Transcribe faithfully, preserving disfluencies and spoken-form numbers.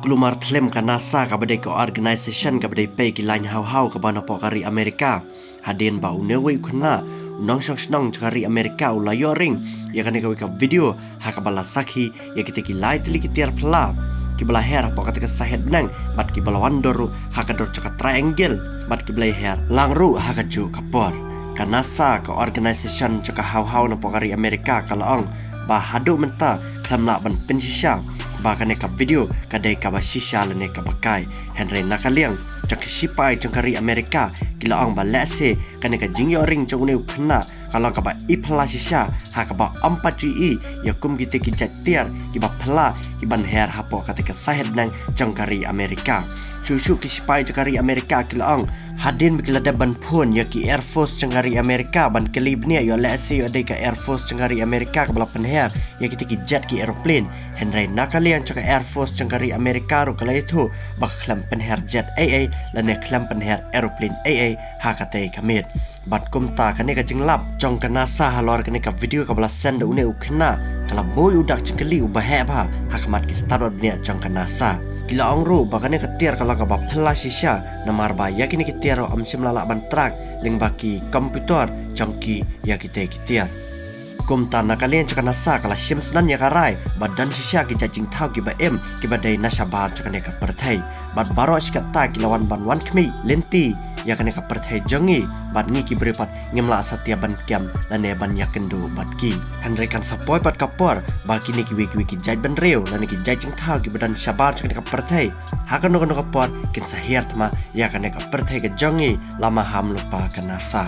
Kulmar thlem ka NASA kaba dei ka organisation kaba dei pei ki lain hawhaw kaba napoh ka ri Amerika. Hadien ba une uwei u khynnah u nongshong shnong jong ka ri Amerika u la ïoh ring ïa kane kawei ka video ha kaba la sakhi ïa kite ki lai tylli ki tiar phylla kiba la her hapoh kata ka sahit bneng bad kiba la wan dor ruh ha ka dor jong ka triangle bad kiba la her lang ruh ha kajuh ka por. Ka NASA, ka organisation jong ka hawhaw napoh ka ri Amerika, ka la ong ba haduh mynta khlem lah ban pynshisha ba kane ka video ka dei kaba shisha lane kaba kai. Hynrei na ka liang jong ki sipai jong ka ri Amerika ki la ong ba lehse kane ka jingïoh ring jong une u khynnah ka long kaba i phylla shisha ha kaba ym pat ju i ïa kum kite ki jait tiar kiba phylla kiban her hapoh kata ka sahit bneng jong ka ri Amerika. Shuh shuh ki sipai jong ka ri Amerika ki la ong hadien ba ki la dep ban phone ïa ki Air Force jong ka ri Amerika ban kylli bniah ïoh lehse ïoh dei ka Air Force jong ka ri Amerika kaba la pynher ïa kite ki jet ki aeroplane. Hynrei na ka liang jong ka Air Force jong ka ri Amerika ruh ka la ïathuh ba ka khlem pynher jet ei ei lane khlem pynher aeroplane ei ei ha katei ka miet. Bad kumta kane ka jinglap jong ka NASA halor kane ka video kaba la send da une u khynnah ka la buh u dak jingkylli uba heh bha ha khmat ki stad bad bniah jong ka NASA. Ki la ong ruh ba kane ka tiar ka long kaba phylla shisha namar ba ïa kine ki tiar ruh ym shym la lah ban track lyngba ki computer jong ki ïa kitei ki tiar. Kumta na ka liang jong ka NASA ka la shim snem ïa ka rai ba don shisha ki jait jingthaw kiba im kiba dei na shabar jong kane ka pyrthei. Bad baroh shi katta ki la wan ban wan khmih lynti ïa kane ka pyrthei jong ngi bad ngi ki briew pat ngim lah satia ban kiam lane ban ïakynduh bad ki. Hynrei kan sa poi pat ka por ba kine kiwei kiwei ki jait bynriew lane ki jait jingthaw kiba don shabar jong kane ka pyrthei ha kano kano ka por kin sa hiar thma ïa kane ka pyrthei ka jong ngi lama ham lypa ka NASA.